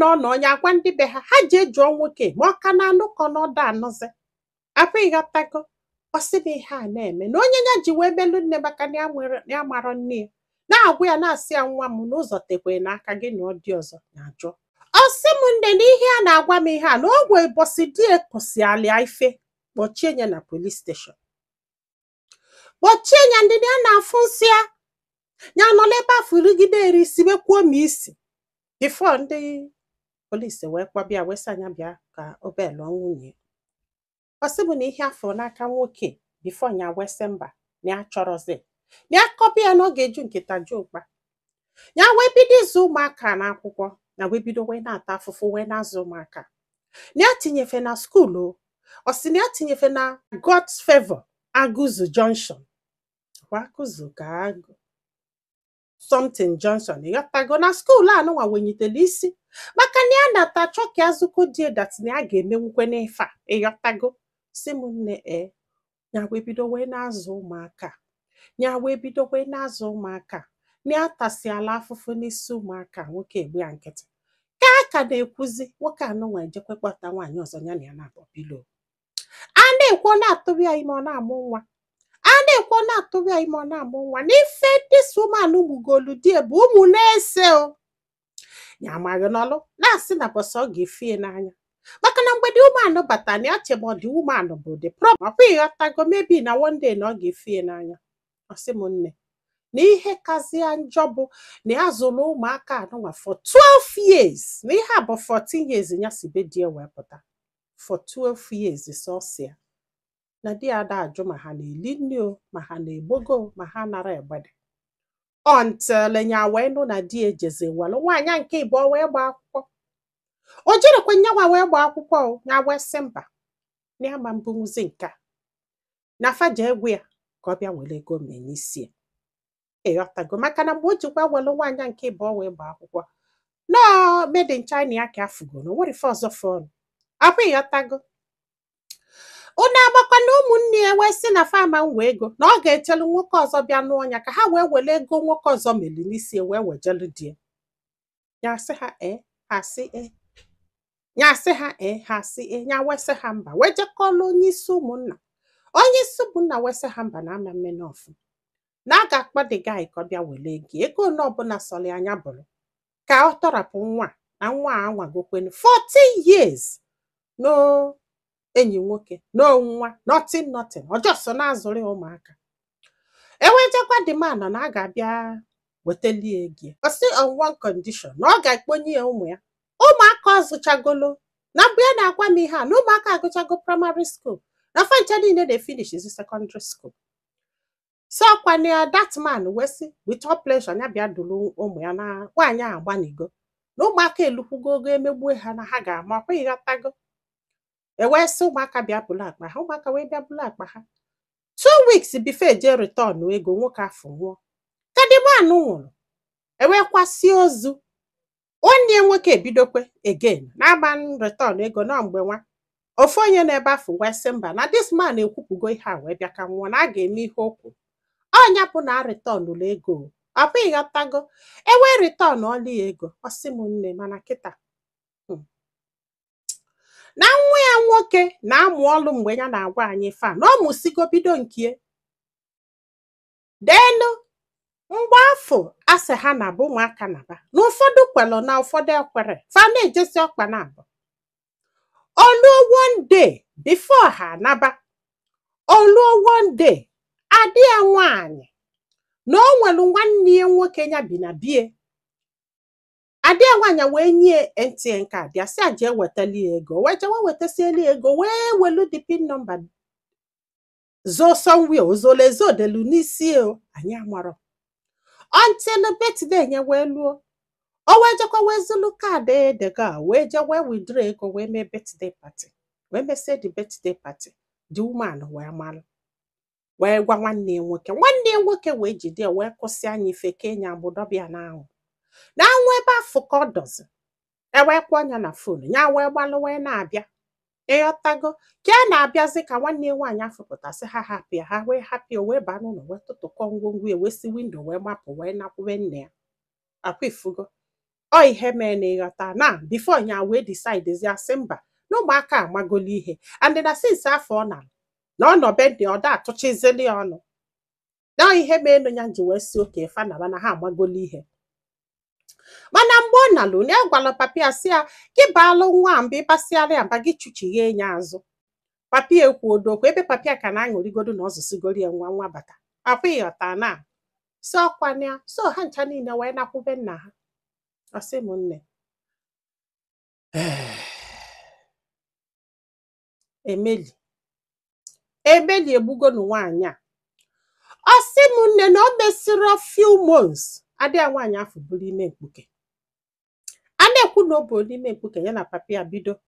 Nọ onye agwa ndị be ha, ha ji ejụọ nwoke ma ọ ka na-anụ ka ọ nọdụ anụzi akwa. Ịghọtago? Ọ sị m ihe a na-eme na onye ya ji wee melu nne, maka na ya nwere ya marọ nne ya, na-agwa ya, na-asị ya, "Nwa m, n'ụzọ tekwe n'aka gị na ọ dị ọzọ na-ajụ." Ọ sị m nne, na ihe a na-agwa m ihe a, na ogwe bọsị di kụsịalịa ife, kpọchie ya na police station, kpọchie ya. Ndị ya na-afụ nsị ya, ya nọ n'ebe afọ rigide eri sibekwuo ma isi before ndị polisi wee kpọbịa, wee sị anya bịa ka o belụọ nwunye. Ọ sị bụ na ihe afọ n'aka nwoke before ya wee sị mba, na ya chọrọzi na ya kọbịa ya, na ọ ga-eju nkịta ju ụkpa. Ya wee bido ịzụ ụmụaka n'akwụkwọ, ya wee bido wee na-ata afụfụ wee na-azụ ụmụaka, na ya tinyefe na school o. Ọ sị na ya tinyefe na God's Favor, Agụzụ Junction kwa, Agụzụ ka agụ something junction. Ịghọtago? Na school anụnwa wenyitere isi, maka na ya nata chọ ka azụko die that na ya ga-emenwukwe n'ife a. Ịghọtago? Si m nne, e ya wee bido wee na-azụ ụmụaka, ya wee bido wee na-azụ ụmụaka, na ya tasịala afụfụ n'isi ụmụaka. Nwoke egbu ya nkịtị ka a ka na-ekwuzi. Nwoke anụnwa ejekwe kpọta nwaanyị ọzọ, ya na ya na-abọ bilo. A na-ekwu, ọ na-atụrụ ya ime, ọ na-amụ nwa. A na-ekwu, ọ na-atụrụ ya ime, ọ na-amụ nwa. N'ife this woman gbugolu di bụ ụmụ na-ese o ya amaghị n'ọlụ, na-asị na bọsọ ọ ga-efie n'anya, maka na mgbe the woman bata na ya chebe ọ dị woman bụ the problem. Ọkwa ịghọtago? Maybe na one day na ọ ga-efie n'anya. Ọ sị m nne, na ihe kazie njọ bụ na ya zụrụ ụmụaka anụnwa for 12 years, na ihe a bụ 14 years ya si be di ya wee pụta. For 12 years sọsịa na di ya ada ajụ ma ha na-eli nri o, ma ha na-egbogo o, ma ha nara egbede, until ya wee nụ na di ejeze welụ nwaanyị nke ịbụọ wee gbaa akwụkwọ. O jirekwa nyanwa wee gbaa akwụkwọ o. Ya wee sị mba, na ya ma mbunwuzi nke a, na fa jee gwa ya ka ọ bịa were ego mee n'isi ya. Ịghọtago? Maka na mgbe o jikwa welụ nwaanyị nke ịbụọ wee gbaa akwụkwọ, nọọ made in China ya ka afụgo na o nwere ife ọzọ fọnụ akwa. Ịghọtago? Unu agbakwa na ụmụnne ya wee sị na fama nwe ego, na ọ ga-echelu nwoke ọzọ bịa nụọ ya, ka ha wee were ego nwoke ọzọ meli n'isi ya wee wejelu di ya. Ya sị ha ee, ha sị ee. Ya sị ha ee, ha sị ee. Ya wee sị ha mba, wee jekọọlụ onye isi ụmụnna. Onye isi ụmụnna wee sị ha mba, na ama mmene ọfụ, na a ga-akpọ the guy ka ọ bịa were ego, ego ole ọbụla sọrọ anya bụrụ, ka ọ tọrapụ nwa a, na nwa a anwagokwenu 14 years, no enyi nwoke, no nwa, nothing nothing, ọjọọ so na-azụrụ ya ụmụaka. Ewejekwa the man na a ga-abịa wetali ya ego ya. Ọ sị on one condition, na ọ ga-ekponye ya ụmụ ya, ụmụaka ọ zụchagolo. Na mgbe ya na-agwa m ihe a, na ụmụaka agụchago primary school, na fancha niile na-efinish secondary school. So ọkwana ya, that man wee sị with all pleasure, ya bịa duru ụmụ ya, na nwaanyị a agbanigo, na ụmụaka elukwugo ogo emegbue ha na ha ga-ama ọkwa. Ịghọtago? E wee sị ụmụaka bịa bulu akpa ha. Ụmụaka wee bịa bulu akpa ha. 2 weeks before eje return ego, nwoke afọ nwụọ. Ka the man nwụrụ, e wee kwasie ozu nwanne ya nwoke, ebidokwe again na-agba return ego. Nọ mgbe nwa ofu onye n'ebe afọ wee sị mba, na this man ekwupụgo ihe a wee bịa ka nwụọ, na a ga-eme ihe okwu ọnya bụ na returnụlụ ego. Ọ bụ ịghọtago? Ewe return ọlụ ya ego. Ọ sị m nne, mana kịta na nwa ya nwoke na-amụ ọlụ. Mgbe ya na-agwa anyị fa na ọ mụsigo bido nkie denu. Mgbe afọ asị ha na bụ ụmụaka naba, na ụfọdụ kwelụ na ụfọdụ ekwere, fa na-ejesi ọkpa na abụ oluo. One day before ha anaba oluo, one day adị ya nwaanyị na o nwere nwanne ya nwoke ya bi na bie adị ya nwaanyị, wee nye MTN card ya, sị ya jee wetali ya ego. Wee jewe wetasieli ya ego, wee welu the PIN number zoo somewhere, ozolo ezo delu n'isi o, anyị amarọ, until birthday nye wee luo. O wee jekwa wee zụlụ card edego a, wee jee wee withdraw ego, wee mee birthday party, wee mesie the birthday party. The woman wee malụ, wee gwa nwanne ya nwoke. Nwanne ya nwoke wee jide ya, wee kwụsị anya ife kenya agbụdọbịa n'anwụ na anwụ ebe afọ ka ọ dọzi. E wee kpọọ ya na phone, ya wee gbalụ wee na-abịa. Ịghọtago? Ka a na-abịazi, ka nwanne ya nwaanyị afụpụtasị ha hapụ ya, ha wee hapụ ya, wee baa n'ụlọ, wee tụtụkọ ngwongwo ya, wee si window wee mapụ, wee nakwube nne ya. Akwa ifugo? Ọ ihe mee na ịghọta na before nya wee decide zi asị mba, na ụmụaka amagolo ihe, and na since afọ ọ na na ọ nọ be ndị ọ da atụchizili ya ọnụ, na ihe mee nụ ya ji wee si oke fanaba na ha amagolo ihe. Mana mgbe ọ nalụ na ya gwara papi ya sị ya gị baalụ nwa a mba, ịbasịara ya mba, gị chụchighe ya azụ. Papi ya ekwuodo okwu ebe papi ya ka na-aṅụrịgodo na ọ zụsigoro ya nwa nwa bata akwa. Ịghọta na si ọkwana ya so ha ncha niile wee nakwube nna ha. Ọ sị m, nne, emeli emeli egbugonu nwaanyị a. Ọ sị m, nne, na o mesịrị few months, adịya nwaanyị afọ buru ime mkpuke. A na-ekwu na o bụ n'ime mkpuke ya na papi ya bido.